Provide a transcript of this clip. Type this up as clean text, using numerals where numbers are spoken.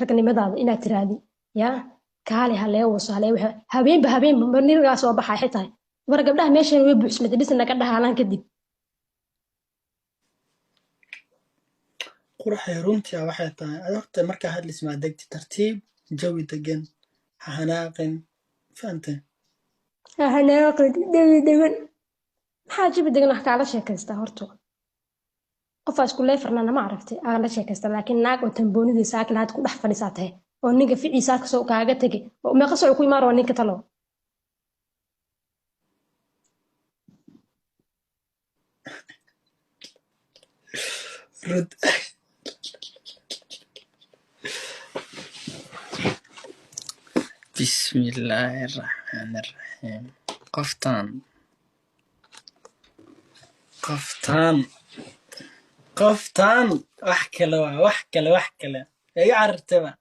Ragnimadaada inaad tiraahdi yaa kaale halee waso halee waxa habeenba habeenba marnigaa soo baxaa xitaa war gabdhaha meeshan way buuxsmatay dhis naga dhahaalaan kadib. Qurxay, runtii ah waxay tahay ad horta markaa hadlaysid maa degti tartiib, jawi degan, ha hanaaqin, fahantay? Hanaaqin, jawi degan, maxaa jawi degan wax kaala sheekaystaa horta? Qofaa isku leefarnana ma aragtay aa la sheekaystaa, laakiin naag oo tamboonidii saakin had ku dhex fadhisaa tahay oo ninka ficiisaa kasoo kaaga tegay oo meeqa soco ku imaan raba ninka talo. Rud bismillaahi raxmaani raxiim. Qoftaan qoftaan qoftaan wax kale waa wax kale, wax kale iga carartaba.